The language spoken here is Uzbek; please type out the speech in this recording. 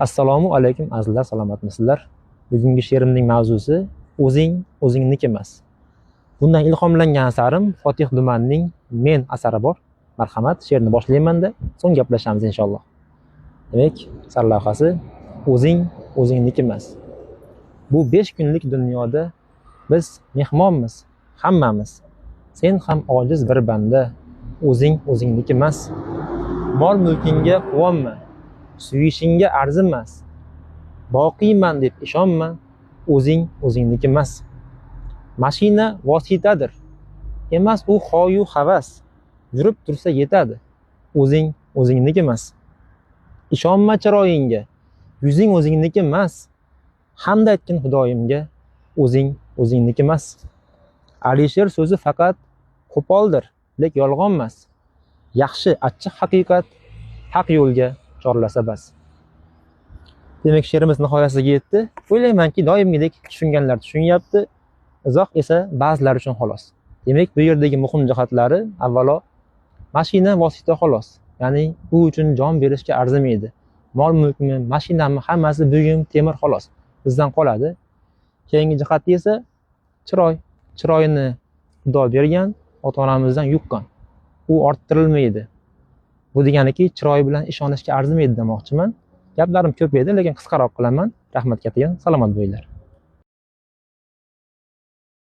Assalomu alaykum azizlar, salomatmisizlar? Bugungi she'rimning mavzusi o'zing o'zingniki emas. Bundan ilhomlangan asarim Fotih Dumanning Men asari bor. Marhamat, she'rni boshlayman-da, so'ng gaplashamiz inshaalloh. Demak, sarlavhasi o'zing o'zingniki emas. Bu 5 kunlik dunyoda biz mehmonmiz, hammamiz. Sen ham ojiz bir banda, o'zing o'zingniki emas. Mol mulkingga quvonma, suyishingga arzimas. Boqiyman deb ishonma, o'zing o'zingniki emas. Mashina vositadir, emas u xoyu havas. Yurib tursa yetadi, o'zing o'zingniki emas. Ishonma chiroyingga, yuzing o'zingniki emas. Hamd aytgin Xudoyimga, o'zing o'zingniki emas. Alisher so'zi faqat qo'poldir, lek yolg'on emas. Yaxshi achchiq haqiqat haq yo'lga chorlasa bas. Demak, she'rimiz nihoyasiga yetdi. O'ylaymanki, doimgidek tushunganlar tushunyapti, izoh esa ba'zilar uchun xolos. Demak, bu yerdagi muhim jihatlari avvalo mashina vosita xolos. Ya'ni u uchun jon berishga arzimaydi. Mol mulkmi, mashinami, hammasi buyum, temir xolos. Bizdan qoladi. Keyingi jihati esa chiroy. Chiroyini Xudo bergan, ota-onamizdan yuqqan. U orttirilmaydi. Bu deganiki, chiroy bilan ishonishga arzimaydi demoqchiman. Gaplarim ko'p edi, lekin qisqaroq qilaman. Rahmat kattakon, salomat bo'linglar.